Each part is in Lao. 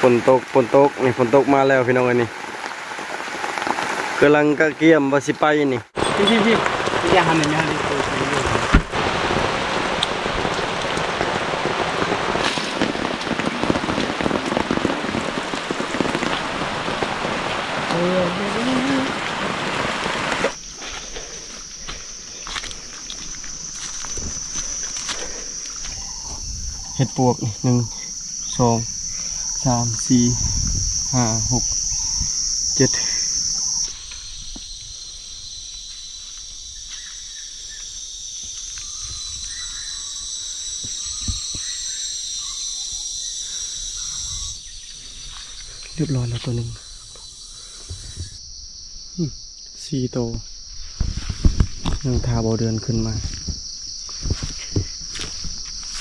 ຝົນຕົກ ຝົນຕົກ ນີ້ຝົນຕົກມາແລ້ວພີ່ນ້ອງເອີຍນີ້ ກຳລັງກະກຽມວ່າຊິໄປນີ້ ເຫັດປວກ ໜຶ່ງ ສອງ ສາມ ສີ່ ຫ້າ ຫົກ ເຈັດ ຮຽບຮ້ອຍແລ້ວໂຕໜຶ່ງ ສີ່ໂຕ ຍັງຖ້າບໍ່ເດືອນຂຶ້ນມາ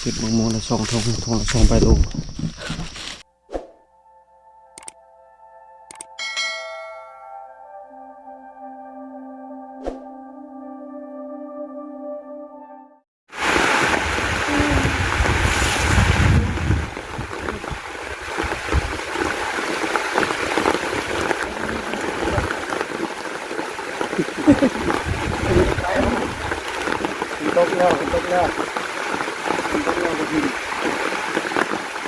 ເກັບໝາກມ່ວງລະສອງຖົງ ຖົງລະສອງປາຍໂລ. ຝົນຕົກແລ້ວ ຝົນຕົກແລ້ວ ຝົນຕົກແລ້ວກໍດິນ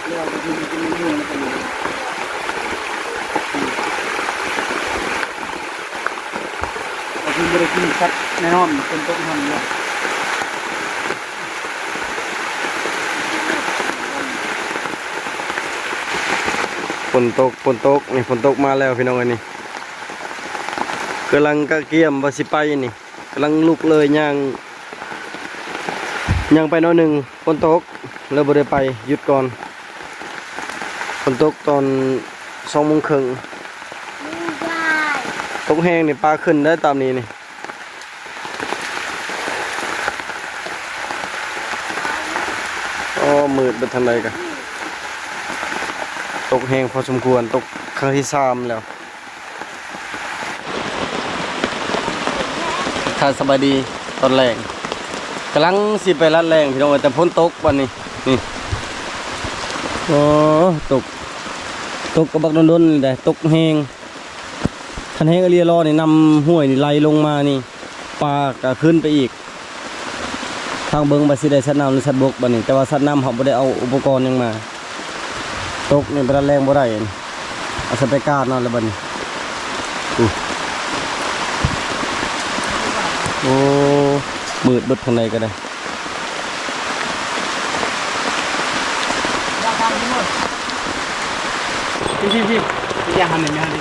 ແລ້ວກໍດິນ ເອົາກິນບໍ່ໄດ້ກິນສັດແນ່ນອນ ຝົນຕົກຫ້ຳແລ້ວ ຝົນຕົກ ຝົນຕົກ ນີ້ຝົນຕົກມາແລ້ວພີ່ນ້ອງເອີຍນີ້ ກຳລັງກະກຽມວ່າຊິໄປນີ້ ກຳລັງລຸກເລີຍ ຍ່າງ ຍ່າງໄປໜ້ອຍໜຶ່ງ ຝົນຕົກ ເລີຍບໍ່ໄດ້ໄປ ຢຸດກ່ອນ ຝົນຕົກຕອນສອງໂມງເຄິ່ງ ຕົກແຮງນີ້ ປາຂຶ້ນໄດ້ຕາມນີ້ນີ້ ໂອ້ ມືດເບິດທາງໃດກະ ຕົກແຮງພໍສົມຄວນ ຕົກຄັ້ງທີສາມແລ້ວ. ທັກທາຍສະບາຍດີຕອນແລງ ກຳລັງຊິໄປລາດແລ້ງພີ່ນ້ອງເອີຍ ແຕ່ຝົນຕົກບັດນີ້ ນີ້ ໂອ້ ຕົກ ຕົກກະບັກດົນໆ ນີ້ໄດ໋ ຕົກແຮງ ຄັນແຮງອີ່ຫຼີລໍນີ້ ນ້ຳຫ້ວຍນີ້ໄຫຼລົງມານີ້ ປາກະຂຶ້ນໄປອີກ ທາງເບິ່ງວ່າຊິໄດ້ສັດນ້ຳ ຫຼື ສັດບົກບັດນີ້ ແຕ່ວ່າສັດນ້ຳເຮົາບໍ່ໄດ້ເອົາອຸປະກອນຫຍັງມາ ຕົກນີ້ໄປລາດແລ້ງບໍ່ໄດ້ ອາໄສໄປກາດເນາະແລ້ວບັດນີ້ ໂອ້ ໂອ້ ມືດເບິດທາງໃດກະໄດ້ ພີ່ໆໆ ຢ່າຫັນ ຢ່າຫັນ.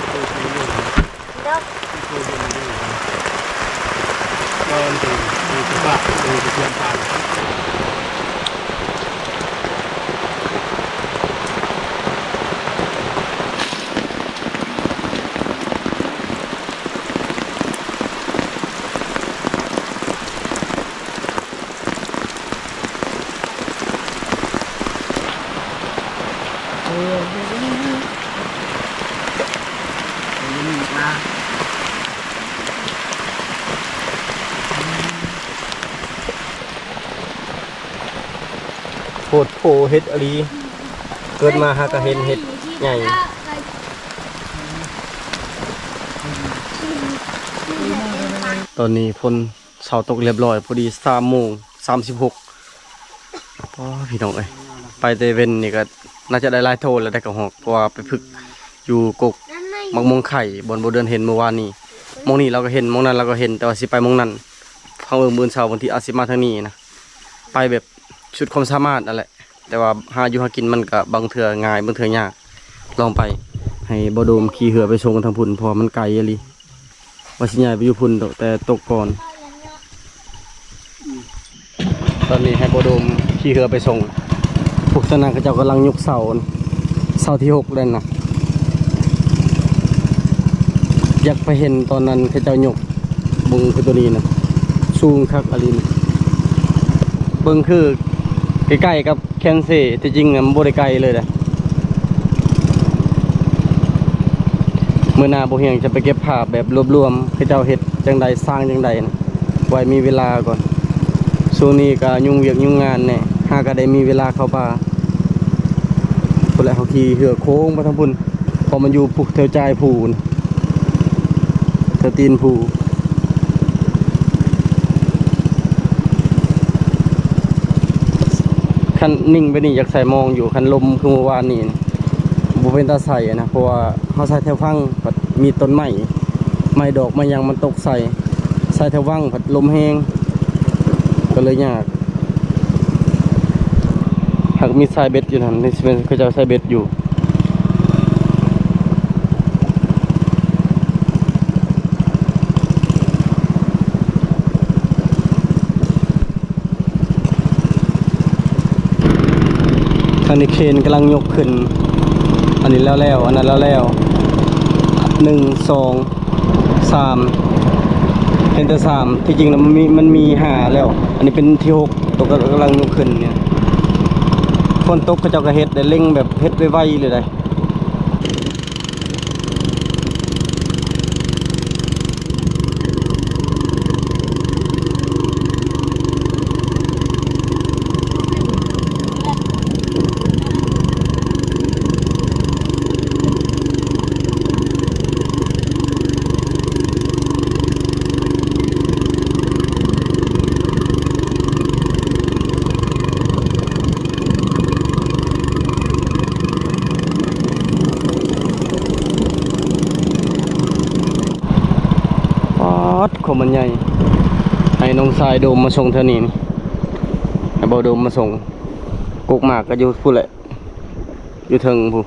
ໂພດໂພເຫັດອີ່ຫຼີ ເກີດມາຫາກະເຫັນເຫັດໃຫຍ່ ຕອນນີ້ຝົນ ເຊົາຕົກຮຽບຮ້ອຍ ພໍດີສາມໂມງສາມສິບຫົກ ໂອ້ ພີ່ນ້ອງເອີຍ ໄປແຕ່ເວັນນີ້ກະໜ້າຈະໄດ້ຫຼາຍໂຕແລ້ວ ໄດ້ກະຮອກ ເພາະວ່າໄປຝຶກຢູ່ກົກໝາກມ່ວງໄຂ່ ບ່ອນບໍ່ເດືອນເຫັນມື້ວານນີ້ ໝ່ອງນີ້ລາວກະເຫັນ ໝ່ອງນັ້ນລາວກະເຫັນ ແຕ່ວ່າຊິໄປໝ່ອງນັ້ນ ຟັງເບິ່ງມື້ເຊົ້າບາງທີອາດຊິມາທາງນີ້ນະ ໄປແບບສຸດຄວາມສາມາດຫັ້ນແຫຼະ ແຕ່ວ່າຫາຢູ່ຫາກິນມັນກະບາງເທື່ອງ່າຍ ບາງເທື່ອຍາກ ລອງໄປ ໃຫ້ບໍ່ໂດມຂີ່ເຮືອໄປສົ່ງທາງພຸ້ນ ເພາະວ່າມັນໄກອີ່ຫຼີ. ວ່າຊິຍ້າຍໄປຢູ່ພຸ້ນດອກ ແຕ່ຕົກກ່ອນ ຕອນນີ້ໃຫ້ບໍ່ໂດມຂີ່ເຮືອໄປສົ່ງ ພວກຊະນະເຂົາເຈົ້າກຳລັງຍົກເສົາ ເສົາທີຫົກແລ້ວນະ ຢາກໄປເຫັນຕອນນັ້ນເຂົາເຈົ້າຍົກ ເບິ່ງຄືໂຕນີ້ນະ ສູງຄັກອີ່ຫຼີ ເບິ່ງຄືໃກ້ໆກັບ ແຄນເຊ ທີ່ຈິງນະມັນບໍ່ໄດ້ໄກເລີຍເດ້ ມື້ໜ້າບໍ່ຮຽງຈະໄປເກັບພາບແບບລວບລວມ ເຂົາເຈົ້າເຮັດຈັ່ງໃດ ສ້າງຈັ່ງໃດນະ ໄວ້ມີເວລາກ່ອນ ຊ່ວງນີ້ກະຫຍຸ້ງວຽກຫຍຸ້ງງານແດ່ ຫາກະໄດ້ມີເວລາເຂົ້າປ່າ ພຸ້ນແຫຼະ ເຮົາຂີ່ເຮືອໂຄ້ງໄປທາງພຸ້ນ ເພາະມັນຢູ່ພູ ແຖວຈາຍພູນ ແຖວຕີນພູ. ຄັນນິ່ງໄປນີ້ຢາກໃສ່ມອງຢູ່ ຄັນລົມຄືມື້ວານນີ້ ບໍ່ເປັນຕາໃສ່ນະ ເພາະວ່າເຮົາໃສ່ແຖວຝັ່ງ ພັດມີຕົ້ນໄມ້ ໄມ້ດອກໄມ້ຫຍັງມັນຕົກໃສ່ ໃສ່ແຖວວັງ ພັດລົມແຮງ ກໍເລີຍຍາກ. ຫາກມີຊາຍເບັດຢູ່ຫັ້ນ ນີ້ຊິເປັນເຂົາເຈົ້າຊາຍເບັດຢູ່. ທາງນີ້ເຄຣນກຳລັງຍົກຂຶ້ນ ອັນນີ້ແລ້ວໆ ອັນນັ້ນແລ້ວໆ ໜຶ່ງ ສອງ ສາມ ເຫັນແຕ່ສາມ ທີ່ຈິງແລ້ວມັນມີ ມັນມີຫ້າແລ້ວ ອັນນີ້ເປັນທີຫົກ ໂຕກຳລັງຍົກຂຶ້ນນີ້. ຝົນຕົກເຂົາເຈົ້າກໍເຮັດໄດ້ ເລັ່ງແບບເຮັດໄວໆເລີຍໄດ໋. ປາດ ຄວາມມັນໃຫຍ່ ໃຫ້ນ້ອງຊາຍໂດມມາສົ່ງແຖວນີ້ນີ້ ໃຫ້ເບົາໂດມມາສົ່ງ. ກົກໝາກກໍຢູ່ພຸ້ນແຫຼະ ຢູ່ເທິງພຸ້ນ.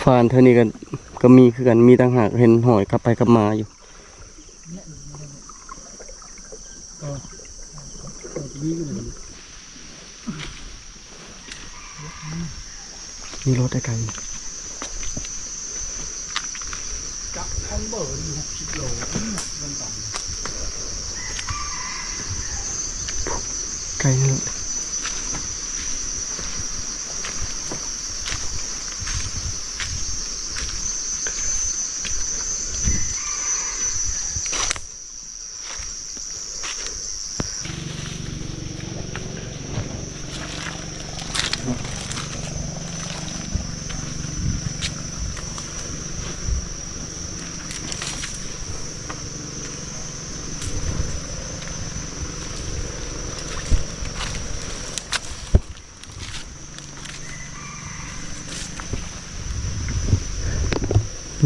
ຟານເທື່ອນີ້ກໍ ກໍມີຄືກັນ ມີຕ່າງຫາກ ເຫັນຫອຍກັບໄປກັບມາຢູ່. ມີລົດໄກໆ ຈັກຄັນເບີຢູ່ຫົກສິບໂລ ມັນຕາມ ໄກເນາະ.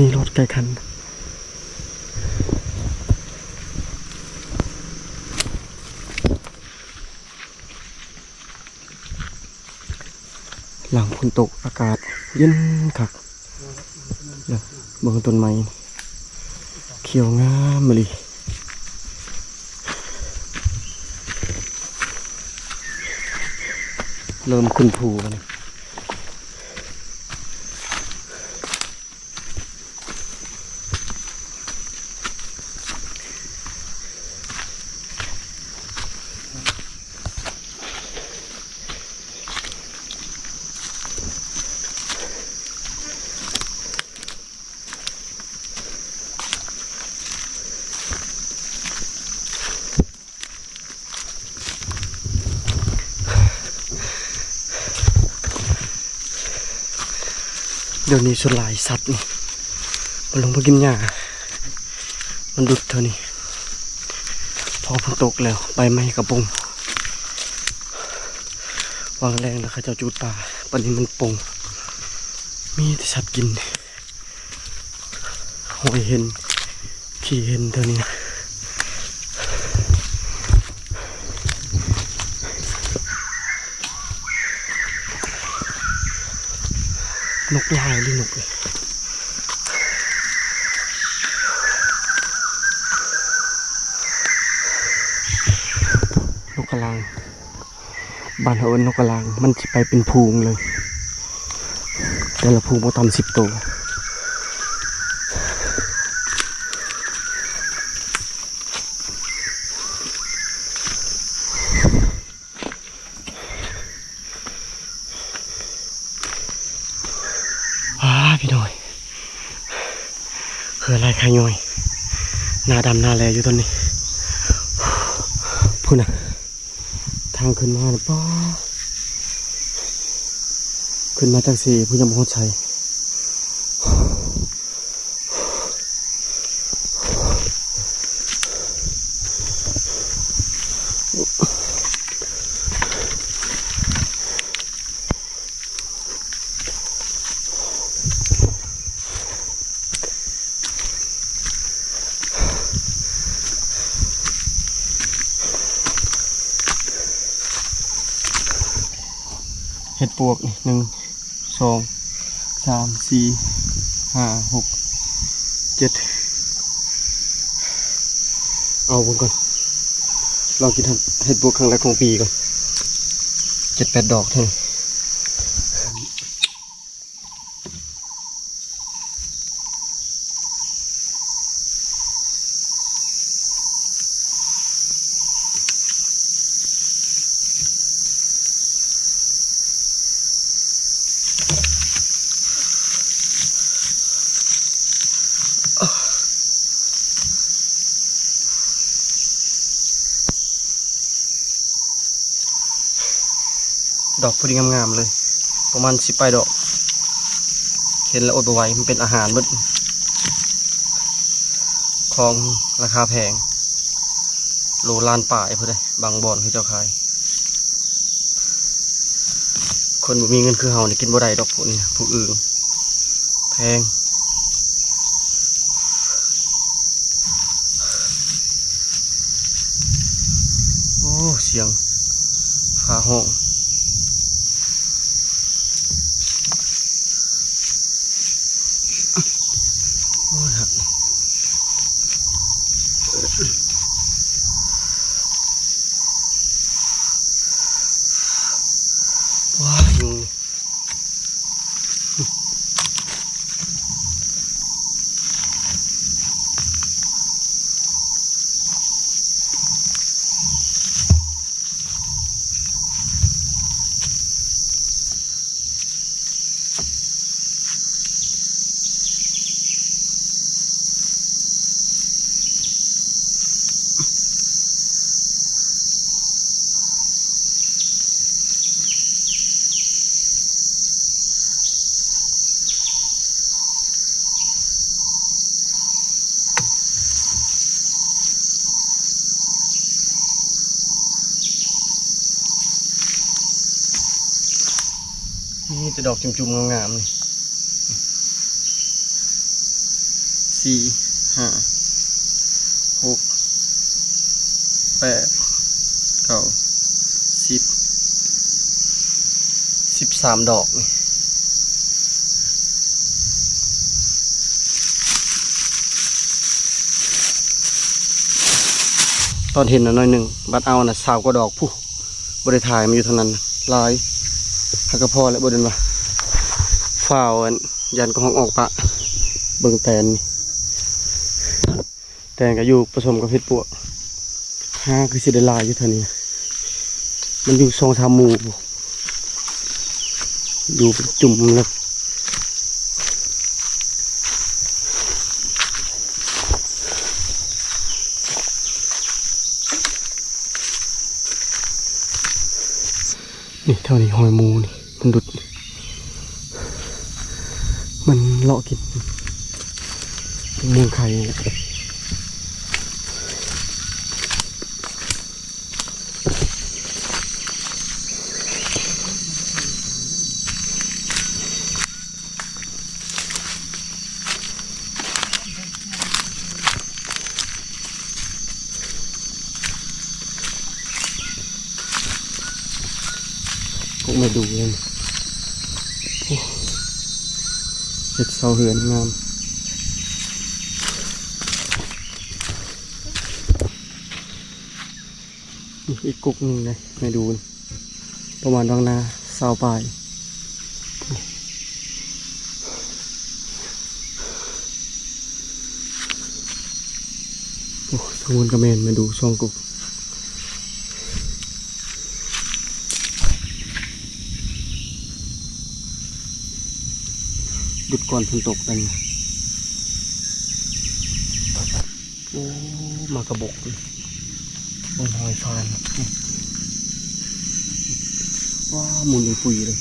ມີລົດໄກຄັນ ຫຼັງຝົນຕົກອາກາດເຢັນຄັກ. ເບິ່ງຕົ້ນໄມ້ຂຽວງາມອີ່ຫຼີ ເລີ່ມຂຶ້ນພູແລ້ວນີ້. ດຽວນີ້ສ່ວນຫຼາຍສັດນີ້ ມັນລົງໄປກິນຫຍ້າ ມັນດຸດເທົ່ານີ້ ພໍຝົນຕົກແລ້ວ ໃບໄມ້ກະປົງ ວາງແລງແລ້ວເຂົາເຈົ້າຈູດປ່າ ປານນີ້ມັນປົງ ມີແຕ່ສັດກິນ. ຫອຍເຫັນ ຂີ້ເຫັນເທົ່ານີ້ນະ ນົກຫຼາຍເລີຍ ນົກເອີຍ ນົກກະລາງ. ບ້ານເຮົາເອີ້ນນົກກະລາງ ມັນຊິໄປເປັນຝູງເລີຍ ແຕ່ລະຝູງບໍ່ຕ່ຳສິບໂຕ. ອ້າ ພີ່ນ້ອງ ເຮືອໄລ່ຂາຍ້ອຍ ໜ້າດຳໜ້າແຫຼຢູ່ຕອນນີ້ ພຸ້ນນະ ທາງຂຶ້ນມານະ ປ້າ ຂຶ້ນມາຈາກເຊ ພຸ້ນ ຍັງບໍ່ຮອດໃສ. ເຫັດປວກນີ້ ໜຶ່ງ ສອງ ສາມ ສີ່ ຫ້າ ຫົກ ເຈັດ ເອົາເບິ່ງກ່ອນ ລອງກິນເຫັດປວກຄັ້ງແລກຂອງປີກ່ອນ ເຈັດແປດດອກເທົ່ານັ້ນ. ດອກພໍດີງາມໆເລີຍ ປະມານສິບປາຍດອກ ເຫັນແລ້ວອົດບໍ່ໄຫວ ມັນເປັນອາຫານເບິດ ຂອງລາຄາແພງ ໂລລ້ານປາຍພຸ້ນເດ້ ບາງບ່ອນເຂົາເຈົ້າຂາຍ. ຄົນບໍ່ມີເງິນຄືເຮົານີ້ກິນບໍ່ໄດ້ດອກພວກນີ້ ພວກອຶ່ງແພງ. ໂອ້ ສຽງຟ້າຮ້ອງ ໂອ້ຍ ຮັກ ວ້າຍ ຍຸງ. ມີແຕ່ດອກຈຸ່ມໆງາມໆນີ້ ສີ່ ຫ້າ ຫົກ ແປດ ເກົ້າ ສິບ ສິບສາມດອກນີ້. ຕອນເຫັນນະໜ້ອຍໜຶ່ງ ບັດເອົານະຊາວກວ່າດອກພຸ້ນ ບໍ່ໄດ້ຖ່າຍ ມັນຢູ່ທາງນັ້ນນະຫຼາຍ ຫາກະພໍແຫຼະ ບໍ່ໄດ້ວ່າ ຟ້າວ ອັນ ຢ້ານກະຮອກອອກປະ ເບິ່ງແຕນນີ້ ແຕນກະຢູ່ປະສົມກັບເຫັດປວກ ຫາຄືຊິໄດ້ຫຼາຍຢູ່ແຖວນີ້ ມັນຢູ່ສອງສາມໝູ່ ຢູ່ເປັນຈຸ່ມເລີຍ. ນີ້ ແຖວນີ້ຮອຍໝູນີ້ ມັນດຸດ ມັນເລາະກິນໝູໄຂ່ນີ້ແຫຼະ. ພວກແມ່ດູເລີຍ ໂອ້ ເຮັດເສົາເຮືອນງາມ. ນີ້ອີກກົກໜຶ່ງເດ້ ແມ່ດູນ ປະມານຫວ່າງໜ້າຊາວປາຍ. ໂອ້ ທາງພຸ້ນກະແມ່ນ ແມ່ດູສອງກົກ ດຸດກ່ອນຝົນຕົກໄດ້. ໂອ້ ໝາກກະບົກ ໂອ້ຍ ຫອຍຟານ ວ້າ ໝູນອຸຍປຸຍເລີຍ.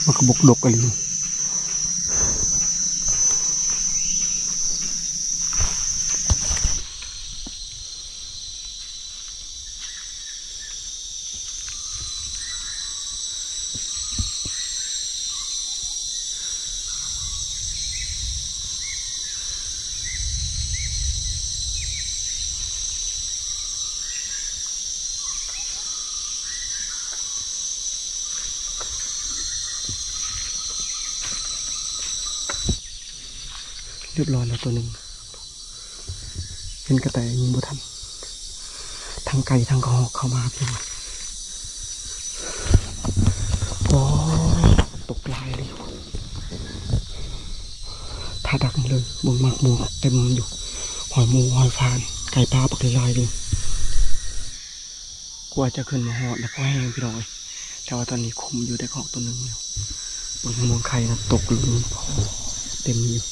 ມັນກະບົກດົກອີ່ຫຼີ. ຮຽບຮ້ອຍແລ້ວໂຕໜຶ່ງ. ເຫັນກະແຕຍິງບໍ່ທັນ ທັງໄກ່ທັງກະຮອກເຂົ້າມາພີ່ນ້ອງ. ໂອ້ ຕົກຫຼາຍເລີຍ ຖ້າດັກນີ້ເລີຍ. ເບິ່ງໝາກມ່ວງເຕັມຢູ່ ຫອຍໝູ ຫອຍຟານ ໄກ່ປ່າບັກຫຼາຍໆເລີຍ. ກວ່າຈະຂຶ້ນມາຮອດນະ ພໍແຮງພີ່ນ້ອງເອີຍ ແຕ່ວ່າຕອນນີ້ຄຸມຢູ່ໄດ້ຄອກໂຕໜຶ່ງແລ້ວ. ເບິ່ງມະມ່ວງໄຂ່ນະ ຕົກລົງເຕັມຢູ່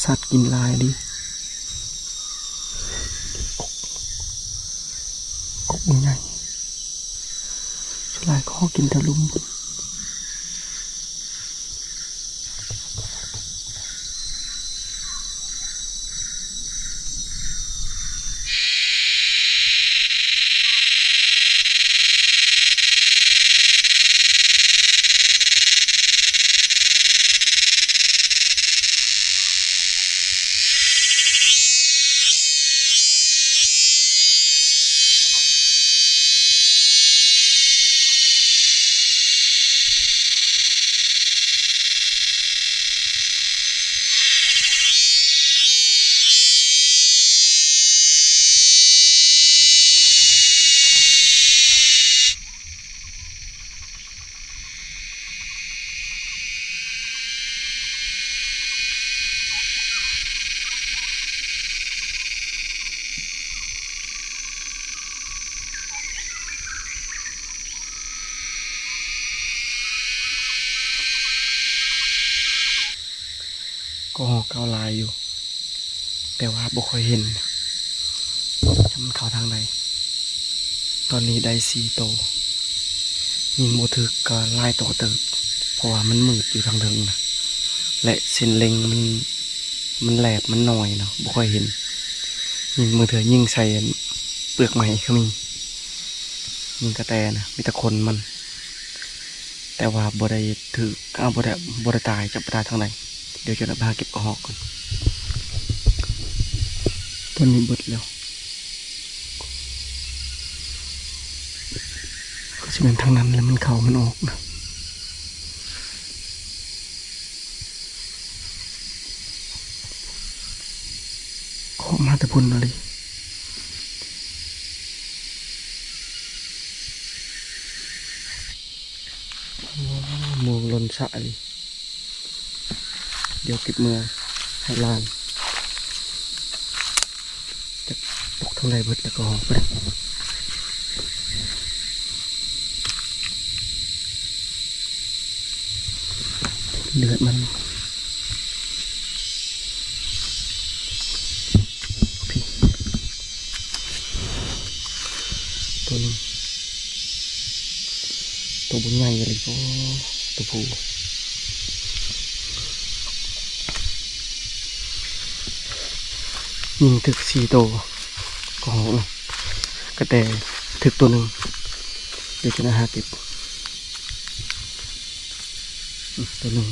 ສັດກິນຫຼາຍເລີຍ. ກົກ ກົກໃຫຍ່ ສ່ວນຫຼາຍກະຮອກກິນແຕ່ລຸ່ມ. ກະຮອກເຂົ້າຫຼາຍຢູ່ ແຕ່ວ່າບໍ່ຄ່ອຍເຫັນ ຈະມັນເຂົ້າທາງໃດ. ຕອນນີ້ໄດ້ສີ່ໂຕ ຍິງບໍ່ຖືກກະຫຼາຍໂຕເຕີບ ເພາະວ່າມັນມືດຢູ່ທາງເທິງນະ ແລະເສັ້ນເລັງມັນ ມັນແຫຼບ ມັນໜ້ອຍເນາະ ບໍ່ຄ່ອຍເຫັນ. ຍິງບາງເທື່ອຍິງໃສ່ເປືອກໄມ້ກະມີ ຍິງກະແຕນະ ມີແຕ່ຂົນມັນ. ແຕ່ວ່າບໍ່ໄດ້ຖືກ ເອົາ ບໍ່ໄດ້ ບໍ່ໄດ້ຕາຍ ຈັກບໍ່ຕາຍທາງໃດ. ດຽວຈະໄດ້ໄປຫາເກັບກະຮອກກ່ອນ. ຕອນນີ້ເບິດແລ້ວ ກະຊິແມ່ນທາງນັ້ນແຫຼະ ມັນເຂົ້າມັນອອກນະ ເຄາະມາແຕ່ພຸ້ນເລີຍ. ໂອ້ ໝູ່ຫຼົ່ນສະອີ່ຫຼີ. ດຽວເກັບເມືອໃຫ້ຫຼານ ຈັກຕົກທາງໃດເບິດແລ້ວກະອອກໄປ. ເລືອດມັນ ໂຕໜຶ່ງ ໂຕບໍ່ໃຫຍ່ເລີຍ ໂອ້ ໂຕຜູ້ ຍິງຖືກສີ່ໂຕ ກະຮອກນະ ກະແຕຖືກໂຕໜຶ່ງ. ດຽວຈະໄດ້ຫາເກັບ ອືມ ໂຕໜຶ່ງ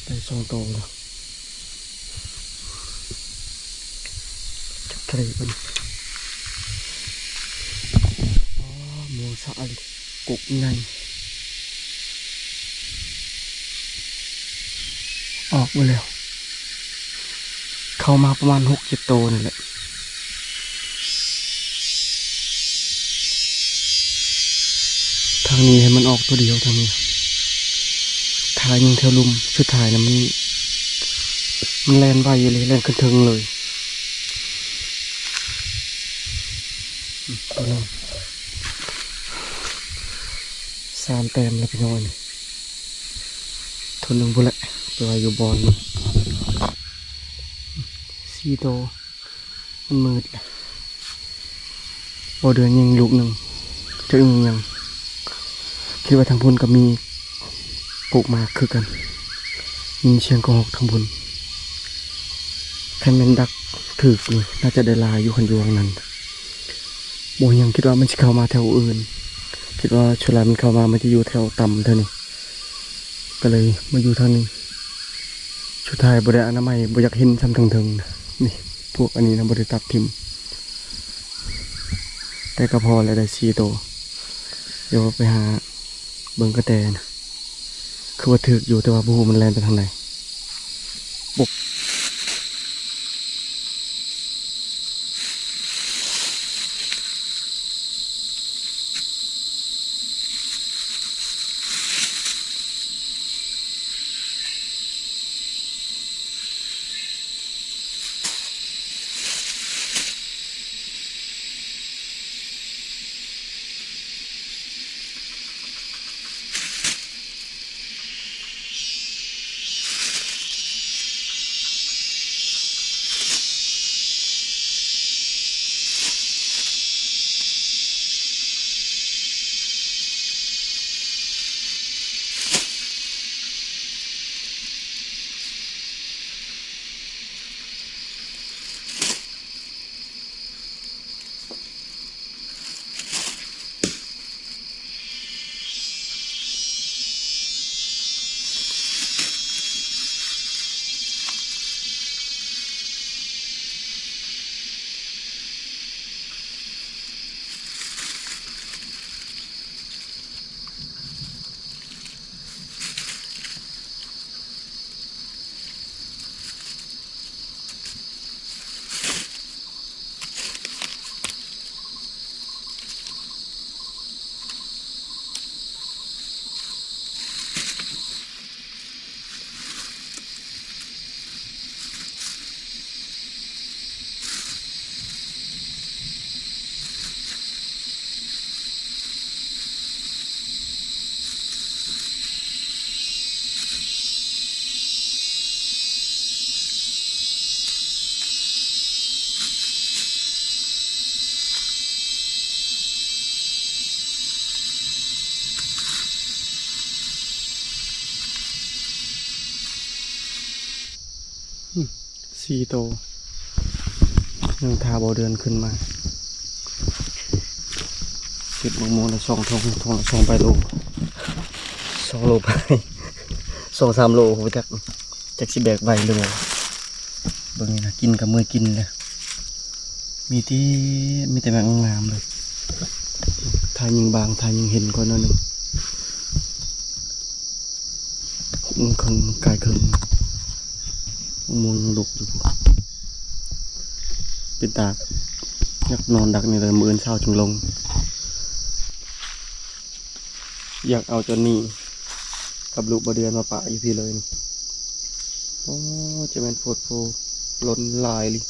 ໄດ້ສອງໂຕແລ້ວ ຈັບທະເລເພິ່ນ. ອໍ ໝູ່ສະອີ່ຫຼີ ກົກໃຫຍ່ ອອກມາແລ້ວ ເຂົ້າມາປະມານຫົກເຈັດໂຕນີ້ແຫຼະ. ທາງນີ້ໃຫ້ມັນອອກໂຕດຽວ ທາງນີ້ ຖ້າຍິງແຖວລຸ່ມ ສຸດທ້າຍນະ ມັນ ມັນແລ່ນໄວອີ່ຫຼີ ແລ່ນຂຶ້ນເທິງເລີຍ. ອືມ ໂຕໜຶ່ງ ສາມແຕ້ມແລ້ວພີ່ນ້ອງເອີຍ. ໜຶ່ງພຸ້ນແຫຼະ ແຕ່ວ່າຢູ່ບ່ອນໜຶ່ງ ສີ່ໂຕ. ມັນມືດແລ້ວ. ບໍ່ເດືອນຍິງລູກໜຶ່ງ ຈັກອີ່ຫຍັງ. ຄິດວ່າທາງພຸ້ນກໍມີປູກໝາກຄືກັນ. ຍິນສຽງກະຮອກທາງພຸ້ນ. ຄັນແມ່ນດັກຖືກນີ້ ໜ້າຈະໄດ້ຫຼາຍຢູ່ ຄັນຢູ່ຫວ່າງນັ້ນ. ບໍ່ຫຍັງ ຄິດວ່າມັນຊິເຂົ້າມາແຖວອື່ນ. ຄິດວ່າສ່ວນຫຼາຍມັນເຂົ້າມາ ມັນຈະຢູ່ແຖວຕ່ຳແຖວນີ້. ກໍເລີຍມາຢູ່ທາງນີ້. ສຸດທ້າຍບໍ່ໄດ້ອະນາໄມ ບໍ່ຢາກເຫັນຊ້ຳເທິງໆນະ. ນີ້ ພວກອັນນີ້ນະ ບໍ່ໄດ້ຕັດຖິ້ມ. ແຕ່ກໍພໍແລ້ວ ໄດ້ສີ່ໂຕ. ດຽວໄປຫາເບິ່ງກະແຕນະ. ຄືວ່າຖືກຢູ່ ແຕ່ວ່າບໍ່ຮູ້ມັນແລ່ນໄປທາງໃດ. ສີ່ໂຕ ຍັງຖ້າບໍ່ເດືອນຂຶ້ນມາ. ເກັບໝາກມ່ວງໄດ້ສອງຖົງ ຖົງລະສອງປາຍໂລ ສອງໂລປາຍ ສອງສາມໂລ ບໍ່ຈັກ ຈັກຊິແບກໄຫວຫຼືບໍ່. ເບິ່ງນີ້ນະ ກິນກໍເມື່ອຍກິນແລ້ວ. ມີແຕ່ ມີແຕ່ໝາກງາມເລີຍ. ຖ້າຍິງບາງ ຖ້າຍິງເຫັນກ່ອນໜ້ອຍໜຶ່ງ. ຫົກໂມງເຄິ່ງ ກາຍເຄິ່ງ ຫົກໂມງຍັງດົກຢູ່. ເປັນຕາ ຢາກນອນດັກນີ້ເລີຍ ມື້ອື່ນເຊົ້າຈຶ່ງລົງ. ຢາກເອົາຈອນນີ້ກັບລູກບໍ່ເດືອນມາປະຢູ່ພີ້ເລີຍນີ້. ໂອ້ ຈະແມ່ນໂພດໂພ ຫຼົ່ນຫຼາຍລີ.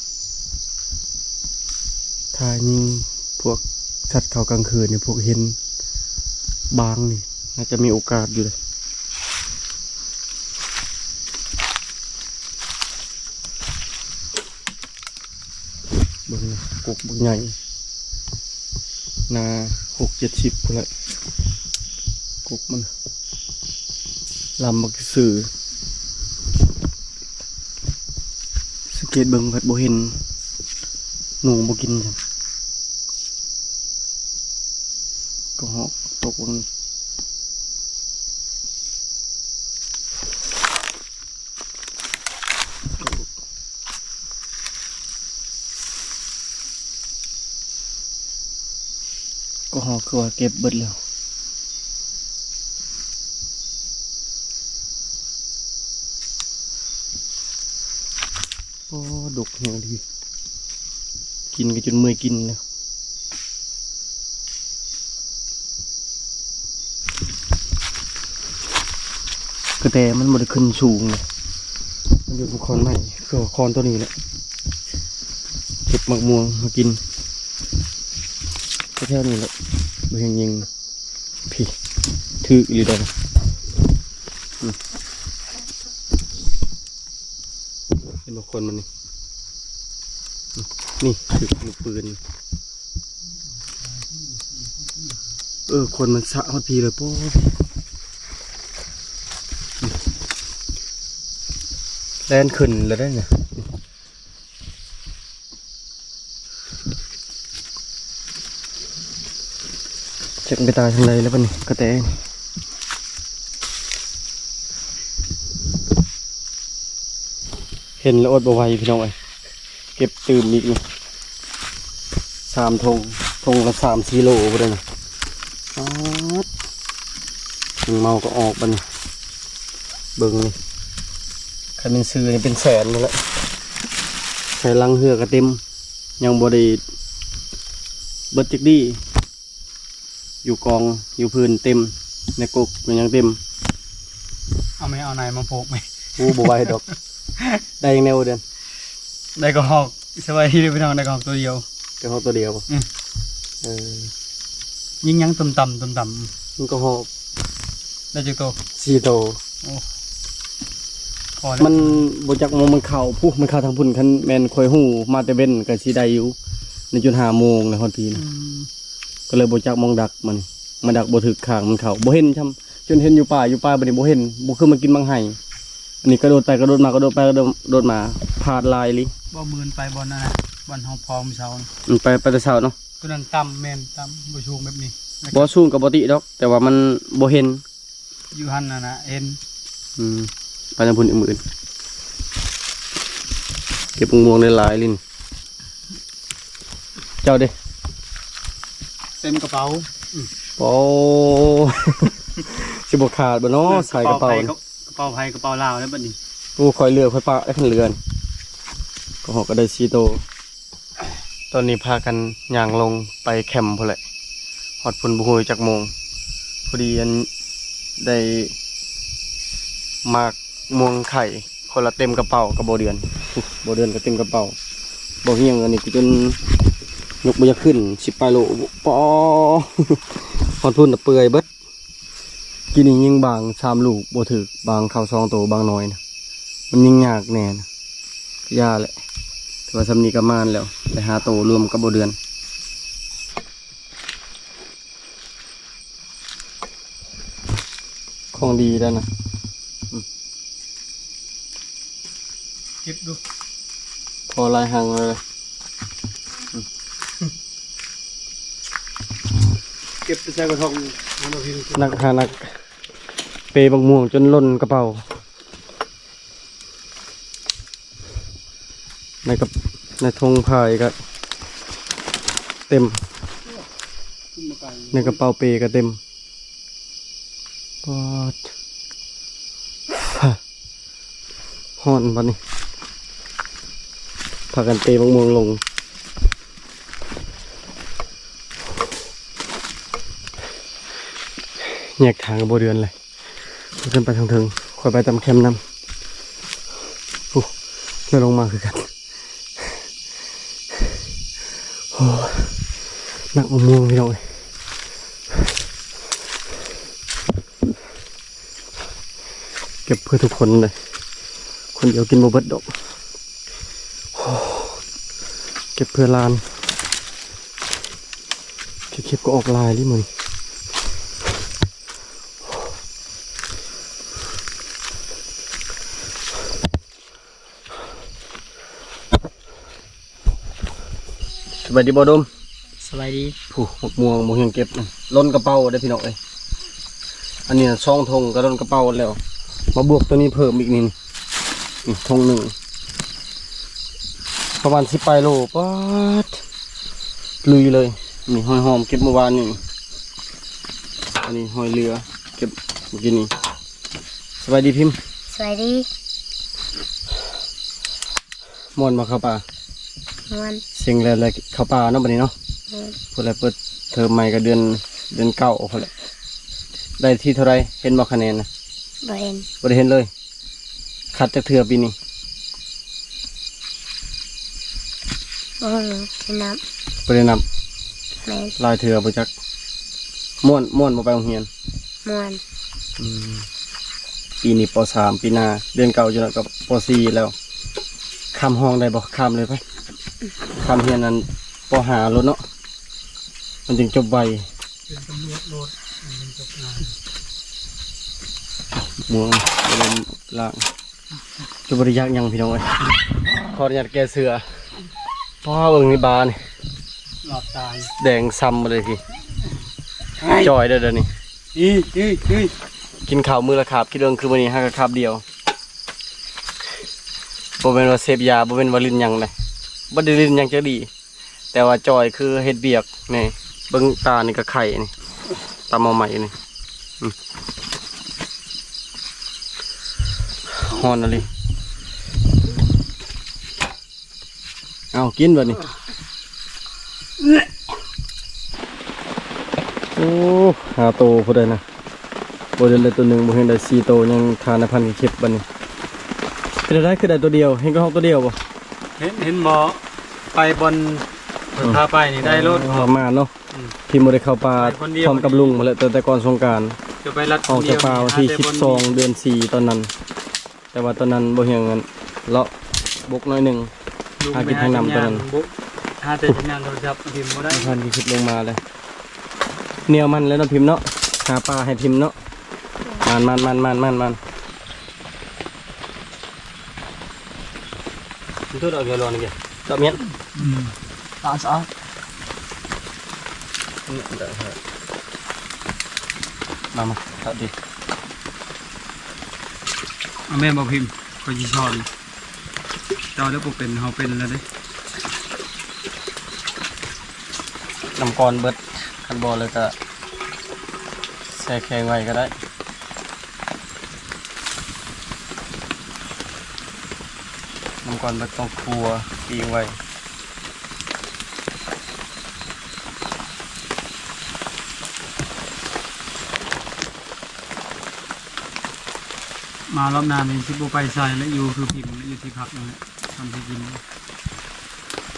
ຖ້າຍິງພວກສັດເຂົ້າກາງຄືນນີ້ ພວກເຫັນບາງນີ້ ໜ້າຈະມີໂອກາດຢູ່ເດ້. ເບິ່ງກົກບັກໃຫຍ່ ໜ້າຫົກເຈັດສິບພຸ້ນແຫຼະ ກົກມັນ ລຳບັກຊື່. ສັງເກດເບິ່ງພັດບໍ່ເຫັນ ໜູບໍ່ກິນ. ກະຮອກຕົກເບິ່ງ. ກະຮອກຄືວ່າເກັບເບິດແລ້ວ. ໂອ້ ດົກແຮງດີ ກິນກໍຈົນເມື່ອຍກິນແລ້ວ. ກະແຕມັນບໍ່ໄດ້ຂຶ້ນສູງເດ້ ມັນຢູ່ບົນຄອນໄມ້ ຄືວ່າຄອນໂຕນີ້ແຫຼະ. ເກັບໝາກມ່ວງມາກິນ ແຖວໆນີ້ແຫຼະ ບໍ່ແຮງຍິງ. ພີ້ ຖືກອີ່ຫຼີດອກ. ອືມ ຄົນມັນນີ້ ນີ້ຖືກລູກປືນ ເອີ ຄົນມັນສະຮອດພີ້ເລີຍ ໂປ້ ແລ່ນຂຶ້ນແລ້ວເດ້ນີ້. ຈັກໄປຕາຍທາງໃດແລ້ວບັດນີ້ ກະແຕ ເຫັນແລ້ວອົດບໍ່ໄຫວພີ່ນ້ອງເອີຍ ເກັບຕື່ມອີກນີ້ ສາມຖົງ ຖົງລະສາມສີ່ໂລພຸ້ນນະ ປາດ ແມງເມົາກະອອກບັດນີ້ ເບິ່ງນີ້ ຄັນແມ່ນຊື້ນີ້ເປັນແສນພຸ້ນແຫຼະ ໃສ່ຫຼັງເຮືອກະເຕັມ ຍັງບໍ່ໄດ້ເບິດຈັກດີ້ ຢູ່ກອງຢູ່ພື້ນເຕັມ ໃນກົກມັນຍັງເຕັມ ເອົາແມ່ ເອົານາຍມາໂພກແມ່ ໂອ້ ບໍ່ໄຫວດອກ ໄດ້ຫຍັງແດ່ບໍ່ເດືອນ? ໄດ້ກະຮອກ ສະບາຍດີເດີພີ່ນ້ອງ ໄດ້ກະຮອກໂຕດຽວ ກະຮອກໂຕດຽວບໍ່? ອື ເອີ ຍິງຫຍັງຕຸ່ມຕ່ຳ ຕຸ່ມຕ່ຳ ຍິງກະຮອກ ໄດ້ຈັກໂຕ? ສີ່ໂຕ ໂອ້ ພໍແລ້ວ ມັນບໍ່ຈັກມອງມັນເຂົ້າ ພຸ້ນ ມັນເຂົ້າທາງພຸ້ນ ຄັນແມ່ນຂ້ອຍຮູ້ມາແຕ່ເວັນກະຊິໄດ້ຢູ່ ໃນຈຸດຫ້າໂມງແລ້ວຮອດພີ້ນະ ອືມ ກະເລີຍບໍ່ຈັກມອງດັກມັນ ມາດັກບໍ່ຖືກຂ້າງມັນເຂົ້າ ບໍ່ເຫັນຊ້ຳ ຈົນເຫັນຢູ່ປ່າ ຢູ່ປ່າບັດນີ້ບໍ່ເຫັນ ບໍ່ຄືມາກິນບັກໄຮ່ ອັນນີ້ກະໂດດໄປກະໂດດມາ ກະໂດດໄປກະໂດດມາ ພາດຫຼາຍອີ່ຫຼີ ບໍ່ ມື້ໄປບ່ອນນັ້ນນະ ບ່ອນເຮົາພໍມື້ເຊົ້າ ອືມ ໄປ ໄປແຕ່ເຊົ້າເນາະ ໂຕນັ້ນຕ່ຳ ແມ່ນຕ່ຳ ບໍ່ສູງແບບນີ້ ບໍ່ສູງກະບໍ່ຕິດອກ ແຕ່ວ່າມັນບໍ່ເຫັນ ຢູ່ຫັ້ນນະ ເຫັນ ອືມ ໄປທາງພຸ້ນອີກມື້ອື່ນ ເກັບໝາກມ່ວງໄດ້ຫຼາຍລີ້ ເຈົ້າເດ ເຕັມກະເປົາ ໂອ້ ຊິບໍ່ຂາດບໍ່ເນາະ ສາຍກະເປົາ ກະເປົາໄຜ ກະເປົາລາວແລ້ວບັດນີ້ ໂອ້ ຂ້ອຍເຫຼືອ ຂ້ອຍປະໄດ້ຄັນເຫຼືອ ກະຮອກກະໄດ້ສີ່ໂຕ. ຕອນນີ້ພາກັນຍ່າງລົງໄປແຄມພຸ້ນແຫຼະ ຮອດພຸ້ນບໍ່ຮູ້ຈັກໂມງ ພໍດີອັນໄດ້ໝາກມ່ວງໄຂ່ ຄົນລະເຕັມກະເປົາກັບບໍ່ເດືອນ ບໍ່ເດືອນກະເຕັມກະເປົາ ບໍ່ຮຽງອັນນີ້ກະຈົນຍົກບໍ່ຢາກຂຶ້ນ ສິບປາຍໂລ ປາ ຮອດພຸ້ນນະເປື່ອຍເບິດ. ກີ້ນີ້ຍິງບາງສາມລູກບໍ່ຖືກ ບາງເຂົ້າສອງໂຕ ບາງໜ້ອຍນະ ມັນຍິງຍາກແນ່ນະ ກະຢ່າແຫຼະ ແຕ່ວ່າຊ່ຳນີ້ກະໝານແລ້ວ ໄດ້ຫ້າໂຕລວມກັບບໍ່ເດືອນ ຂອງດີໄດ໋ນະ ອືມ ເກັບດູ ພໍຫຼາຍຮັງເລີຍ ເກັບແຕ່ໃສ່ກະທົງ ໜັກຫາໜັກ ເປບັກມ່ວງຈົນລົ້ນກະເປົາ ໃນກະ ໃນຖົງພາຍກະເຕັມ ໃນກະເປົາເປກະເຕັມ ປາດ ຮ້ອນບັດນີ້ ພາກັນເປບັກມ່ວງລົງ ແຍກທາງກັບບໍ່ເດືອນເລີຍ ຂຶ້ນໄປທາງເທິງ ຂ້ອຍໄປຕາມແຄມນຳ ໂອ້ ແລ້ວລົງມາຄືກັນ ໂອ້ ໜັກໝາກມ່ວງພີ່ນ້ອງເອີຍ ເກັບເພື່ອທຸກຄົນເລີຍ ຄົນດຽວກິນບໍ່ເບິດດອກ ໂອ້ ເກັບເພື່ອຫຼານ ເກັບ ເກັບກະອອກຫຼາຍເລີຍມື້ນີ້. ສະບາຍດີບໍ່ດົມ? ສະບາຍດີ. ຜູ້ ໝາກມ່ວງບໍ່ຮຽງເກັບ ລົ້ນກະເປົາເດ້ພີ່ນ້ອງເອີຍ ອັນນີ້ສອງຖົງກະລົ້ນກະເປົາແລ້ວ ມາບວກໂຕນີ້ເພີ່ມອີກນີ້ ນີ້ຖົງໜຶ່ງ ປະມານສິບປາຍໂລ ປາດ ລຸຍເລີຍ ນີ້ຫອຍຫອມເກັບມື້ວານນີ້ ອັນນີ້ຫອຍເຫຼືອເກັບມື້ກີ້ນີ້. ສະບາຍດີພິມ. ສະບາຍດີ. ມ່ວນບໍ່ເຂົ້າປ່າ? ມ່ວນ. ເສັງແລ້ວ ແລ້ວເຂົ້າປ່າເນາະ ບັດນີ້ເນາະ. ແມ່ນ. ພຸ້ນແຫຼະ ເປີດເທີມໃໝ່ກະເດືອນ ເດືອນເກົ້າພຸ້ນແຫຼະ. ໄດ້ທີ່ເທົ່າໃດ ເຫັນບໍ່ຄະແນນນະ? ບໍ່ເຫັນ. ບໍ່ໄດ້ເຫັນເລີຍ. ຄັດຈັກເທື່ອປີນີ້? ບໍ່ຮູ້ ໄດ້ນັບ. ບໍ່ໄດ້ນັບ. ແມ່ນ. ຫຼາຍເທື່ອບໍ່ຈັກ. ມ່ວນ ມ່ວນບໍ່ໄປໂຮງຮຽນ? ມ່ວນ. ອືມ ປີນີ້ ປໍສາມ ປີໜ້າເດືອນເກົ້າ ຈັ່ງໜ້ອຍກະ ປໍສີ່ ແລ້ວ. ຄ ຂ້າມຫ້ອງໄດ້ບໍ່? ຂ້າມເລີຍໄປ. ຂ້າມຮຽນອັນ ປໍຫ້າໂລດເນາະ ມັນຈຶ່ງຈົບໄວ. ເປັນຕຳຫຼວດໂລດ ມັນຈຶ່ງຈົບງ່າຍ. ມ່ວງ ບໍ່ໄດ້ລ້າງ. ຈະບໍ່ໄດ້ຢາກຫຍັງພີ່ນ້ອງເອີຍ. ຂໍອະນຸຍາດແກ້ເສື້ອ. ພໍເບິ່ງນີ້ບານີ້ ຫຼອດຕາຍ ແດງຊຳໝົດເລີຍພີ່. ຈ່ອຍເດີດຽວນີ້. ອີ ອີ ອີ ກິນເຂົ້າມື້ລະຄາບ ຄິດເບິ່ງຄືມື້ນີ້ຫາກະຄາບດຽວ. ບໍ່ແມ່ນວ່າເສບຢາ ບໍ່ແມ່ນວ່າຫຼິ້ນຫຍັງເດ້ ບໍ່ໄດ້ຫຼິ້ນຫຍັງຈັກດີ້. ແຕ່ວ່າຈ່ອຍຄືເຮັດວຽກນີ້ ເບິ່ງຕານີ້ກະໄຂ້ນີ້ ຕຳເອົາໃໝ່ນີ້. ອືມ ຮ້ອນອີ່ຫຼີ. ເອົາ ກິນບາດນີ້. ໂອ້ ຫ້າໂຕພຸ້ນໃດນະ. ບໍ່ໄດ້ ໄດ້ໂຕໜຶ່ງ ບໍ່ເຫັນໄດ້ສີ່ໂຕ ຍັງຄາໃນພັນກິເຂັບບາດນີ້. ເປັນແນວໃດ ຄືໄດ້ໂຕດຽວ? ເຫັນກະຮອກໂຕດຽວບໍ່? ເຫັນ ເຫັນບໍ່? ໄປບ່ອນ ອືມ ພາໄປນີ້ໄດ້ໂລດ. ປະມານເນາະ. ອືມ ທີ່ບໍ່ໄດ້ເຂົ້າປ່າ ໄປຄົນດຽວ ພ້ອມກັບລຸງພຸ້ນແຫຼະ ແຕ່ ແຕ່ກ່ອນສົງການ. ຈະໄປລັດ ອອກຈາກປ່າວັນທີ ຫາແຕ່ບ່ອນ ສິບສອງ ເດືອນສີ່ ຕອນນັ້ນ. ແຕ່ວ່າຕອນນັ້ນບໍ່ຮຽງ ອັນ ເລາະບົກໜ້ອຍໜຶ່ງ ຫາກິນທາງນ້ຳຕອນນັ້ນ. ຫາແຕ່ສັນຍານໂທລະສັບ ພິມບໍ່ໄດ້. ບໍ່ທັນຊິຄິດລົງມາເລີຍ. ແນວມັນແຫຼະເນາະພິມເນາະ ຫາປາໃຫ້ພິມເນາະ. ມານ ມານ ມານ ມານ ມານ ມານ. ມັນຖືກເອົາເຮືອລອນນີ້ເກ ເຈາະມ້ຽນ. ອືມ ຕາສະອາດ. ມາ ມາ ເຈາະດິ. ເອົາແມ່ນບໍ່ພິມ? ຂ້ອຍຊິສອນ. ເຈົ້າເດີບໍ່ເປັນ ເຮົາເປັນແລ້ວເດ້. ນ້ຳກ້ອນເບິດ ຄັນບໍ່ແລ້ວກະແຊ່ແຂງໄວ້ກະໄດ້. ນ້ຳກ້ອນເບິດຕ້ອງຂົ້ວປີ້ງໄວ້. ມາລອບໜ້ານີ້ຊິບໍ່ໄປໃສແລ້ວ ຢູ່ຄືພິມ ຢູ່ທີ່ພັກນັ້ນແຫຼະ ທຳທີ່ກິນ.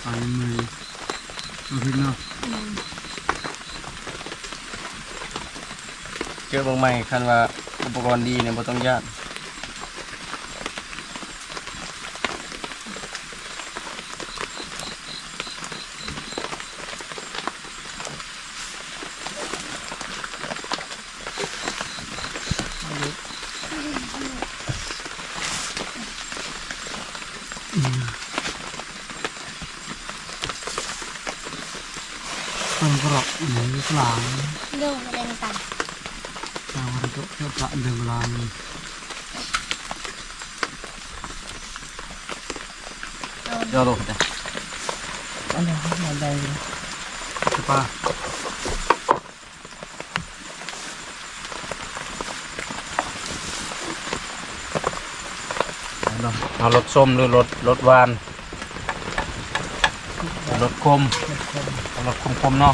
ໄປເມື່ອຍ ເນາະພິມເນາະ. ອືມ ເຈີເບິ່ງໃໝ່ ຄັນວ່າອຸປະກອນດີນີ້ບໍ່ຕ້ອງຢ້ານ. ເບິ່ງກະລອກ ເບິ່ງກະລາງ ເບິ່ງກະລາງ ເບິ່ງກະລາງ. ເຈົ້າໂລດເດ້ ອັນນັ້ນມັນໄດ້ຢູ່ ປາ. ເອົາລົດສົ້ມ ຫຼືລົດ ລົດຫວານ ລົດຂົມ ລົດຂົມ ເອົາລົດຂົມໆເນາະ.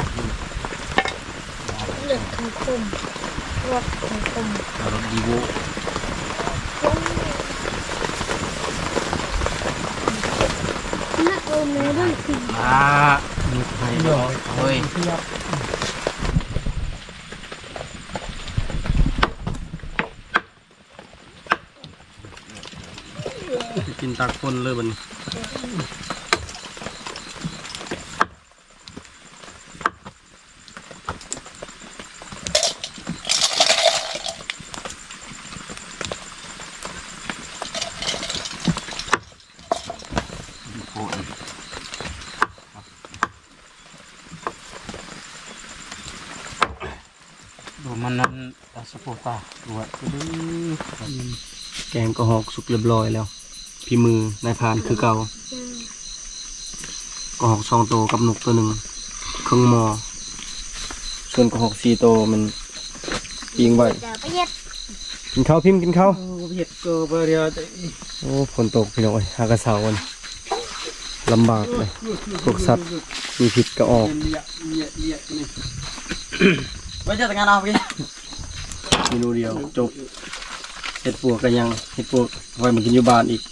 ລົດຂົມໆ ລົດຂົມໆ ເອົາລົດດີໂວ. ອາ ມີໃຜເນາະ ໂອ້ຍ. ກິນຕາກຄົນເລີຍບັດນີ້. ໂອ້ຍ ໂດນມັນນັ້ນ ຕາສະໂພຕາ ຕົວດຶ. ອືມ ແກງກະຮອກສຸກລຽບລ້ອຍແລ້ວ ຝີມືນາຍພານຄືເກົ່າ. ອືມ ກະຮອກສອງໂຕກັບນົກໂຕໜຶ່ງ ເຄິ່ງໝໍ້. ສ່ວນກະຮອກສີ່ໂຕມັນປີ້ງໄວ້. ກິນເຂົ້າພິມ ກິນເຂົ້າ. ໂອ້ ເຮັດກໍບໍ່ເຫຼືອ. ໂອ້ ຝົນຕົກພີ່ນ້ອງເອີຍ ຫາກະເຊົາ. ລຳບາກເລີຍ ພວກສັດມີພິດກະອອກ. ເມນູດຽວຈົບ. ເຫັດປວກກະຍັງ ເຫັດປວກໄວ້ມາກິນຢູ່ບ້ານອີກ.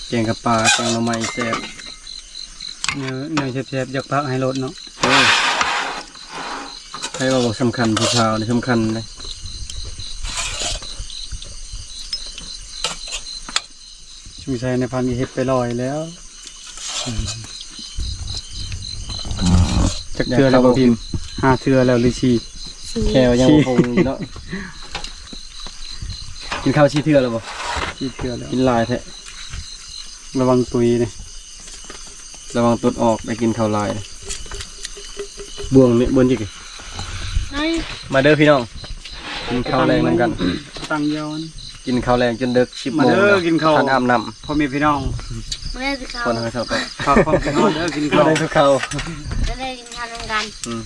ແກງກັບປາ ແກງໜໍ່ໄມ້ແຊບ. ແນວ ແນວແຊບໆ ຢາກພັກໃຫ້ໂລດເນາະ. ເອີ ໃຜວ່າບໍ່ສຳຄັນ ຜູ້ສາວນີ້ສຳຄັນເດ້. ຢູ່ໃສ ນາຍພັນກໍເຮັດໄປຮ້ອຍແລ້ວ. ຈັກເທື່ອແລ້ວບໍ່ພິມ? ຫ້າເທື່ອແລ້ວຫຼືສີ່? ແຂ້ວຍັງບໍ່ຄົງເນາະ. ກິນເຂົ້າສີ່ເທື່ອແລ້ວບໍ່? ສີ່ເທື່ອແລ້ວ. ກິນຫຼາຍແທ້. ລະວັງຕຸຍເດ້. ລະວັງຕົດອອກ ໄດ້ກິນເຂົ້າຫຼາຍ. ບ່ວງນີ້ບ່ວງຈິກ. ມາເດີພີ່ນ້ອງ ກິນເຂົ້າແລງນຳກັນ. ຕັ້ງຍອນ ກິນເຂົ້າແລງຈົນເດິກ ສິບໂມງແລ້ວ ມາເດີກິນເຂົ້າ ທັນອາບນ້ຳ. ພໍ່ແມ່ພີ່ນ້ອງ ມາເດີກິນເຂົ້າ ຄົນເຮົາຊອບໄປ ພາຄວາມຄິດຮອດເດີ ກິນເຂົ້າ ມາເດີກິນເຂົ້າ ມາເດີກິນເຂົ້ານຳກັນ. ອືມ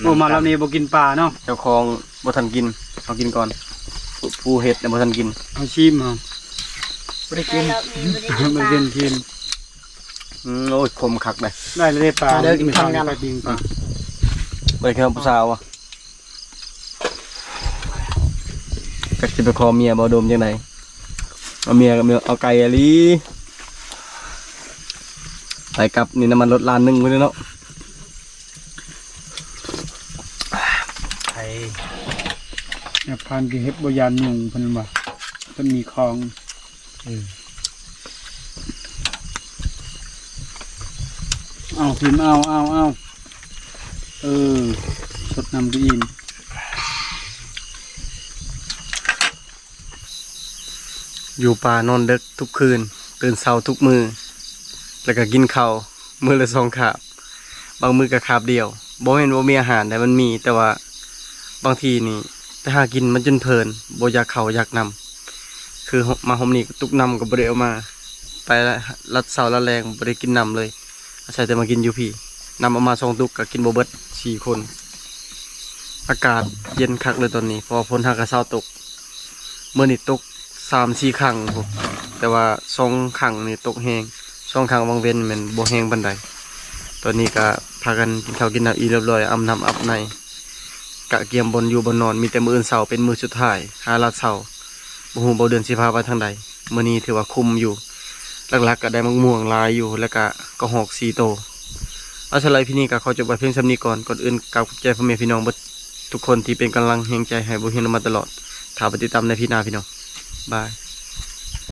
ໂອ້ ມາລອບນີ້ບໍ່ກິນປາເນາະ ເຈົ້າຂອງບໍ່ທັນກິນ ເຮົາກິນກ່ອນ. ຜູ້ ຜູ້ເຮັດນະບໍ່ທັນກິນ ເຮົາຊີມເຮົາ ບໍ່ໄດ້ກິນ ມາລອບນີ້ບໍ່ໄດ້ກິນປາ ບໍ່ໄດ້ກິນ ຊີມ. ອືມ ໂອ້ຍ ຂົມຄັກເດ້. ໄດ້ແລ້ວເດ້ປາ ມາເດີກິນເຂົ້ານຳກັນ ໄປປີ້ງປາ ບໍ່ໄດ້ເຂົ້າຜູ້ສາວຫວາ? ຈັກຊິໄປຂໍເມຍບໍ່ ດົມຈັ່ງໃດ ເອົາເມຍກໍເມຍ ເອົາໄກອີ່ຫຼີ. ໄປກັບນີ້ນ້ຳມັນລົດລ້ານໜຶ່ງພຸ້ນເນາະ. ໄປ ແມ່ພານຄືເຮັດບໍ່ຢ້ານຍຸງເພິ່ນວ່າ ເພິ່ນມີຂອງ. ເອີ ເອົາພິມ ເອົາ ເອົາ ເອົາ ເອີ ສົດນ້ຳກໍອີ່ມ. ຢູ່ປ່ານອນເດິກທຸກຄືນ ຕື່ນເຊົ້າທຸກມື້ ແລ້ວກໍກິນເຂົ້າມື້ລະສອງຄາບ ບາງມື້ກໍຄາບດຽວ. ບໍ່ແມ່ນບໍ່ມີອາຫານໃດ ມັນມີ ແຕ່ວ່າບາງທີນີ້ ໄປຫາກິນມັນຈົນເພີນ ບໍ່ຢາກເຂົ້າຢາກນ້ຳ. ຄືມາຮອບນີ້ຕຸກນ້ຳກໍບໍ່ໄດ້ເອົາມາ ໄປລະ ລັດເຊົ້າລັດແລງບໍ່ໄດ້ກິນນ້ຳເລີຍ ອາໄສແຕ່ມາກິນຢູ່ພີ້. ນ້ຳເອົາມາສອງຕຸກກໍກິນບໍ່ເບິດສີ່ຄົນ. ອາກາດເຢັນຄັກເລີຍຕອນນີ້ ເພາະວ່າຝົນຫາກະເຊົາຕົກ. ມື້ນີ້ຕົກສາມສີ່ຄັ້ງພຸ້ນ ແຕ່ວ່າສອງຄັ້ງນີ້ຕົກແຮງ ສອງຄັ້ງຫວ່າງເວັນແມ່ນບໍ່ແຮງປານໃດ. ຕອນນີ້ກະພາກັນກິນເຂົ້າກິນນ້ຳອີ່ມຮຽບຮ້ອຍ ອາບນ້ຳອາບໃນ ກະກຽມບ່ອນຢູ່ບ່ອນນອນ. ມີແຕ່ມື້ອື່ນເຊົ້າເປັນມື້ສຸດທ້າຍ ຫາລັດເຊົ້າ ບໍ່ຮູ້ບໍ່ເດືອນຊິພາໄປທາງໃດ. ມື້ນີ້ຖືວ່າຄຸ້ມຢູ່ ຫຼັກໆກະໄດ້ໝາກມ່ວງຫຼາຍຢູ່ ແລ້ວກະກະຮອກສີ່ໂຕ. ເອົາ ສຳລັບອີພີນີ້ກໍຂໍຈົບໄວ້ພຽງສ່ຳນີ້ກ່ອນ. ກ່ອນອື່ນກາບຂອບໃຈພໍ່ແມ່ພີ່ນ້ອງເບິດທຸກຄົນທີ່ເປັນກຳລັງແຮງໃຈໃຫ້ບ່າວຮຽງມາຕະຫຼອດ. ຖ້າໄປຕິດຕາມໃນພີໜ້າພີ່ນ້ອງ. ບາຍ.